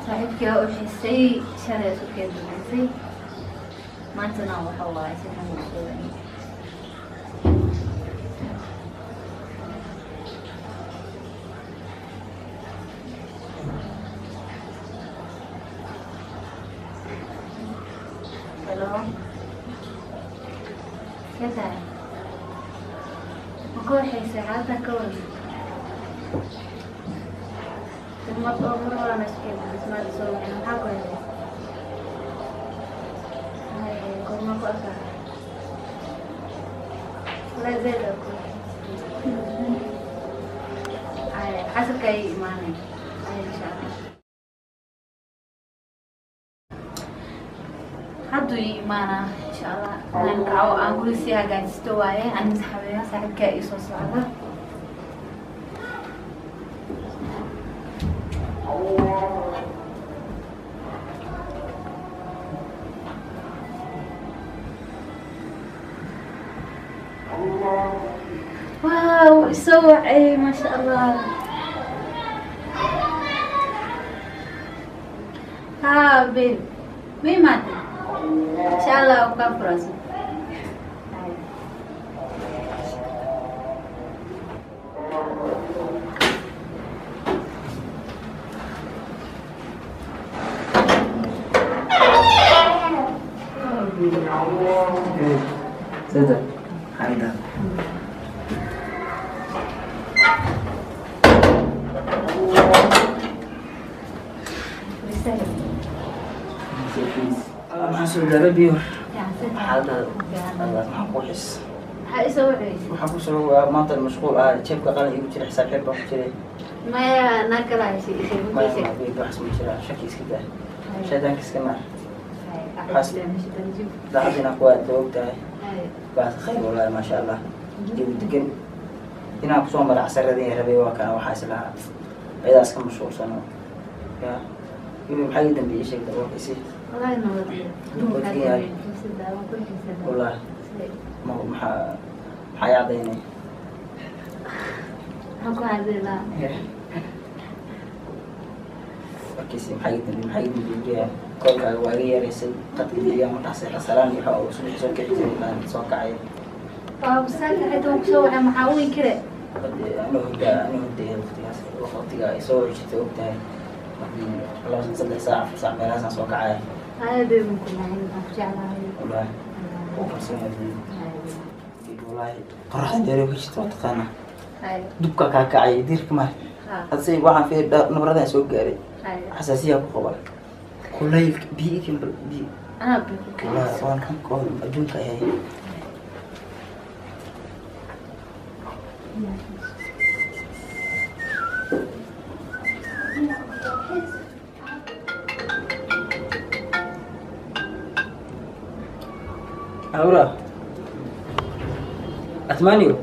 Saaxiibkii waa u xiisay, shalay isku keen dambeysay, maantana waxa waaye si xun u soo wacay. Hello, see tahay? Ma ku xiisay? Xaaladda ka waran? Mar oo mar horena isku keen dambeysay, maanta soo wacay, maxaa ku helay? Haye, goorma ku arkaa? Wallahi zaid aa ku xiisay. Haye, casarka ayay imaanay. Haye, insha Allah hadduu ii imaanaa, insha Allah. Inaan kaco aan guri sii hagaajisto waaye, aan masaxabeeyo, saaxiibkaa ii soo socda. Wow, isoo wacay, maasha Allah. Haa babe, ma imaatay? Insha Allah waan kaa furaaso. Haye. Sida xaalada? Fariisaha. Maxaa soo gaaray biyo? Fiican. Xaalada Allah, maxaa ku xis? Maxaa isoo wacaysa? Waxaa ku soo maanta mashquul ah, jeebka qalin igu jira, xisaab xir baa ku jiray. Maya, naa kala heshay ishay. Maya, waxas ma jira, shaki iska daa, shaydaanka iska naar. Daacad inaan ku aadda og tahay. Baas khayr wallahi, maasha Allah, jawi degan inaan kusoo mara casaradii rabay, waa kana waxaa is lahaa ayadaa iska mashquulsano ya ibi. Maxaa ii dambeeyey? Sheegta warka isi. Wallahi nabad. Nabad yahay. Wallahi ma maxaa maxaa ii cadaynay? Maxaan ku cadaynaa? Warkiisi maxaa ii dambeeyey? Maxaa ii dambeeyey? Koolkaaga waa iga yeeraysay, qadka biyaa ma dhaxsay, salaan iyo waxa uu subaxii soo kici jiray baan soo kacay. Waa masaaka xitaa waan kusoo wacay, maxaa u inkire? Anuu hurdaa, anuu hurdaya waqtigaas, waqtiga ay soo jirtay og tahay, markii 2 3 saac 4 saac meelahaasaan soo kacaya. Haya babe, ku nacay, waxaan ku jeclahay. Wallaahi ku kalsoonyahay wallaahi, qoraxda dheer ka jirta waa taqaanaa. Haya. Dubka kaa kacay diirka maar. Ha. Hadse waxaan fiir nabradan soo gaaray. Haya. Xasaasiyaa ku qaba kulaylka, biyo ikin bal biyo. Anaa biyo ku wallaahi waan xunka oo adduunka ahay. Aura Atmaniyo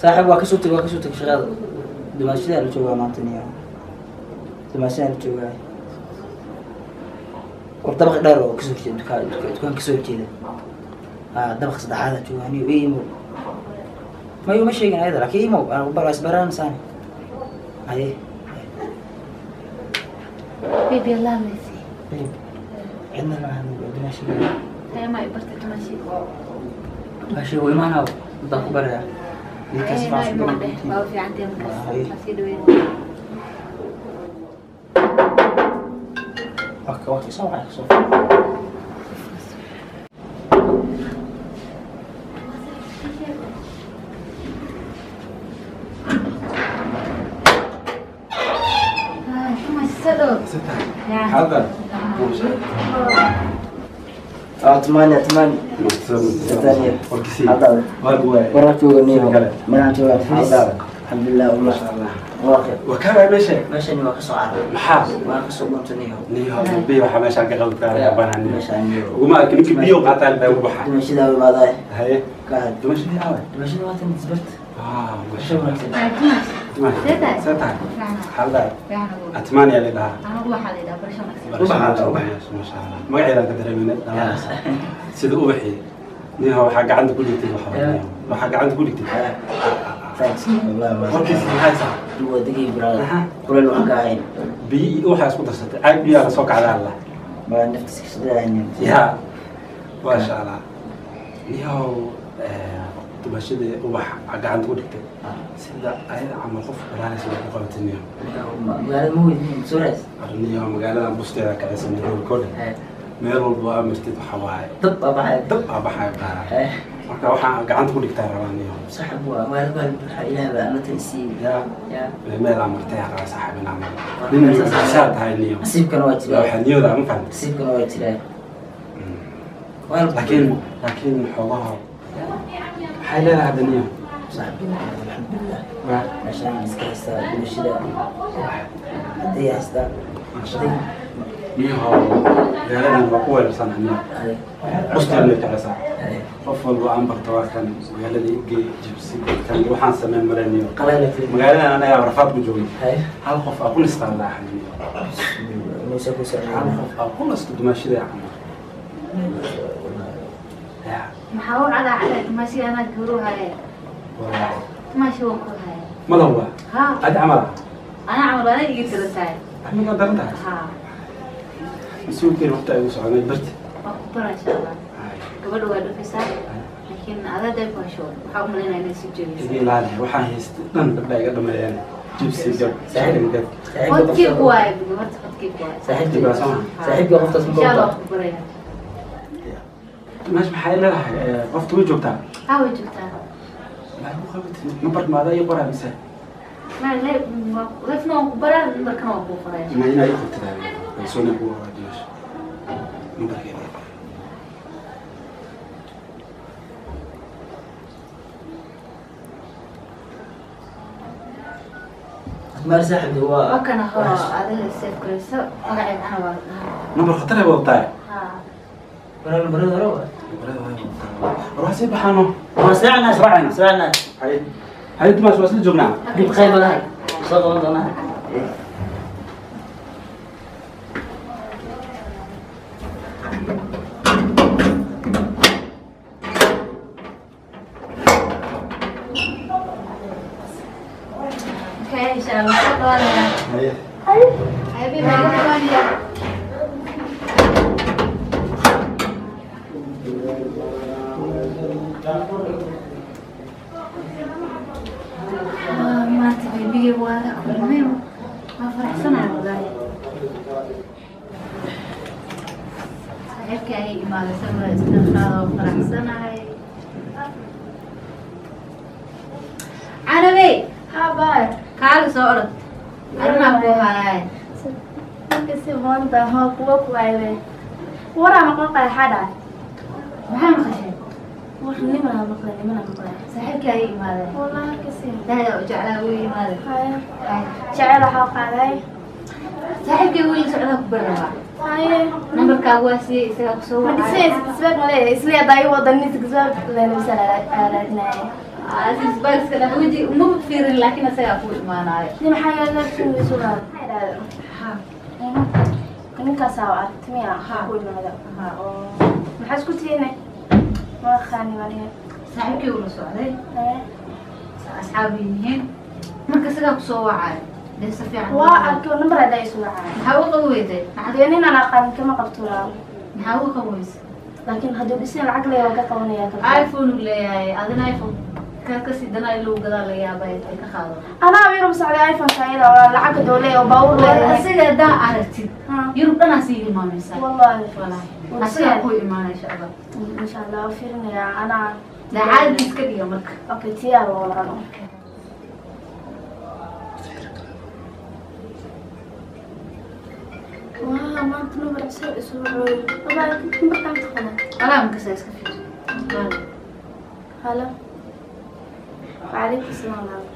saaxiib, waa kasoo tegay, waa kasoo tegay shaqada, dumaashadaa la joogaa maanta, niyo dumaashadaa la joogaa. War dabaq dheer oo kasoo horjeeda dukaan, dukaan kasoo horjeeda, dabaq saddexaad aan joogaa, niyo ii imow. Mayo ma sheegin ayada, laakiin imow aan bar isbaranaysaani. Haye. Baby, Allah leysi. Babe, cidna ma ahan dumaashiga. Haya, ma i bartay dumaashii? Dumaashiga waa imaanaa, baan ku barayaa ninkaas. Haya, faas. noo imaan dheh, waa u fiicantahay markaas. Haye. Waa sii dhaweyn. Waka waka soo wacay soo. Dumaashi, soo dhow. Xaalada? Atmani, Atmani. Atmani. Hadda. Waraa jooga niyo. Kale. Meelaan joogaa. Xaaladaada? Alxamdulilah wallah. Waa khayr. Waa kaa meesha. Meeshani waa kasoo cararay. Maxaa? Waa kasoo dhuntay niyo. Niyo biyo waxaa meeshaan ka qaldaa banaan. Meeshaan niyo. Uguma arkin ninkii biyo qaataan baa ugu baxaa. Dumashidaa imaaday. Haye. Ka had. Dumashadii aaway? Dumashada waa tan isbart. Ah, Masha wanaagsan. Haya, dumaashi. See tahay? See tahay? Fiican. Xaaladaada? Fiican abuur. Atmaaniya la dhahaa. Anigu waxaa la yidhaha barasho wanaagsan. Ubaxa, ubax. Masha Allah. Magaceedaan ka dareemayna dhammaanaas. Sida ubaxii. Niyo waxaa gacanta ku dhigtay waxa. Waxaa gacanta ku dhigtay. Thanks. Wallahi ma. Warkiisa maxay saa? Waa degay brother. Aha. Kuleel waxaan ka ahayn. Biyo iyo waxaa isku darsatay caag biyaa lasoo kacdaa alla. Magaa naftiisa kasoo. Ya, maasha Allah. Niyow, dumashadii ubax aa gacanta ku dhigtay, sida ayada camal qof walaaleysa way ku qabatay niyow. Magaalada ma weydin soo raas. Niyow, magaaladan busteeda kacaysa Nairobi kodhe, meel walba oo amirtid waxa waaye dab baa baxay. Dab aa baxayo baara. Marka waxaan gacanta ku dhigtaa rabaa niyow. Saaxib, waa magaalada waa buuxa, ilaah baa amatan isiiyey. Ya. Ya. Meel aa martay aa rabaa saaxiib inaa maro, nin mucjisaa tahay niyow. Nasiibkana waa jiraa. Waxaa niyooda ma fahamtay? Nasiibkana waa jiraa. Laakiin xoogaha maxay leedahay hadda niyow? Saaxib, alxamdulilah. Waa meeshaan iska haystaa bulshada hadday haystaa. Maasha Allah. Niyow, magaaladan waa ku weerarsanaha niyow, busteedna kacaysaa. Qof walba aan barto waa kan magaalada igey jibsi kan waxaan sameyn male niyow. Qalayla tiri. Magaaladan anagaa rafaad ku joogay. Hay. Hal qof aa ku nastaa laaxan niyow. Muuse ku hal socday. Qof aa ku nasto dumaashida camal ya. Maxaa u cadaa cadaa tumaashi anaa gabro haya. Wallaahi. Tumaashi waan ku haya. Madaw waa. Ha. Adi camal. Anaa camal anaa iga tira tahay. Axmed daran tahay. Ha. Mas-uulkeen waqti ay u soconay barti. Waan ku bara insha Allah. Gabadha waa dhufaysaa, laakiin adaa day ku hesho waxaa u malaynaya inay sii Iga joogaysa. Ilaali, waxaan haystay dhan gabdha iga dhameeyeen, jibsi gab, chicken gab. Qodkii ku waaye gabarta, qodkii ku waaye. Saaxiibkii. Baa soo. Saaxiibkii qoftaas ma Insha Allah ogtaa? waan ku baraya. Meesha maxay leedahay? Qofta way joogtaa? Ha, way joogtaa. Maxay ku qabatay? Nambarka maadaa ii qoraa mise? Ma lefna waan ku baraa, nambarkana waan kuu qoraya. Ma inaa ii qortid kalsooni ku waraa dimasha nambarkeeda. Maar saaxiibkii waa Waa kana hoo, adiga save garayso magaceedana waa dhahaa. Nambar khatar ay wadataa. Ha. Waraa nambarada hore waa. Nambarada way wadataa. War waa sii baxaano. Waa sraacnaa. Israacayna. Sraacnaa. Hay hay dimash, waa isla joognaa. Dib qayb malaha soo qaban doonaa. Okay, insha Allah soo dhawaanaya. Haye. Haye baby, soo dhawaanaya. Maanta babygay waa la kulmay, waa faraxsanahay wallaahi. Saaxiibkii ayay imaaday, sawir iska qaado, waa faraxsanahay. Canabey. Habay. Kaali soo orod, arrinaa kuu hayaay. Marka si maanta ha kuwa kuwaayay. Waraa maqan qay xada. Maxaa maqashay? War nimana maqlay, nimana maqlay. Saaxiibkii ayay imaaday. Wallahi kasi. Dahda u jeclaa wuu imaaday. Haya. Hay. Jecel waxa qaaday. Saaxiibkii wiil socdaa ku bari rabaa. Haya. Nambarkaagu waa siiyey, isagaa kusoo Ma wacay. dhisay isbaag male isla daay wadan isbaag leena sala aadnay. Isbaagska dhan weji umaba fiirin, laakiin isagaa ku imaanaayo. Ni maxaa yeelay suuga. Ha. Ninkaas aa aragtimiya ku imaada. Ha. Oo maxaa isku tiinay? Ma khani waniga. Saaxiibkii uu la socday. Haya. Asxaab yihiin, marka isagaa kusoo wacayo dee si fiican. Waa arkay number adaa isu wacay. Maxaa u qabi weyday? Dee nin aan aqaan kama qabto laa. Maxaa uga qabi weyse? Laakiin hadduu dhisin lacag leeyahay waan ka qabanaya kale. iPhone uu leeyahay, adina iPhone ka kasii danaa in lagu gadaa laga yaaba ay ka qaado. Anaa Yurub socday iPhone kaayada waa lacag doole oo baabuur leeyahay. Asiga haddaa aragtid Yurub dhanaa sii hilmaamaysaa. Wallahi. Wallaahi asigaa ku imaanaya insha Allah. Insha Allah waan fiirinayaa anaa. Dacaadii iska dhiga marka. Okay, tiyaar waa walaalo. Waa maanta number cusub isu wacooyo. Wallahi numberkaan taqaanaa. Walaa makasa iska fiir. Halo. وعليكم السلام ورحمة.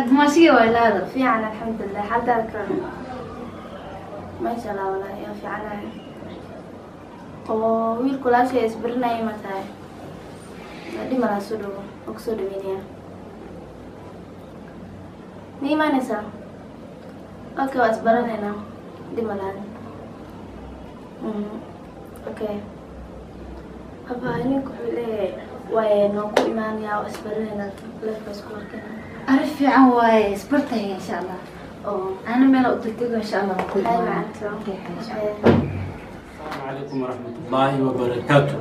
Dumaashigii waa ila hadal. fiican alxamdulilah, xaaladaada ka ma sha Allah, walahi yaa fiicanahay oo wiilku walaashay isbarinaya ma tahay dhimalaa soo dhawo oo kusoo dhaweynaya ma imaanaysaa? Okay, waa isbaranaynaa, dhimalaan. Okay habaa, ninku wuxuu leeyahay way noo ku imaanayaa, waa isbaranaynaa, leefka isku arkayna. Arrin fiican waaye, isbartay insha Allah. Oo ana meel u degdego insha Allah ku Hay imaanaa. Macanto. Okay, insha Allah. Asalaamu calaykum waraxmatullaahi wabarakaatu.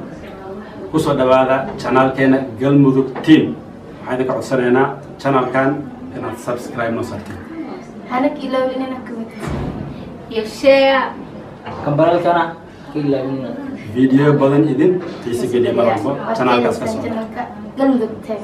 Kusoo dhawaada channelkeena Galmudug Team. Waxaan idinka codsanaynaa channelkan inaad subscribe noo saartiin. Hanak ilaawin inaan comment iyo share. Kambaralkana ka ilaawinina. Video badan idin xiise geliya mar walbo channelkaas ka socda. Channelka Galmudug Team.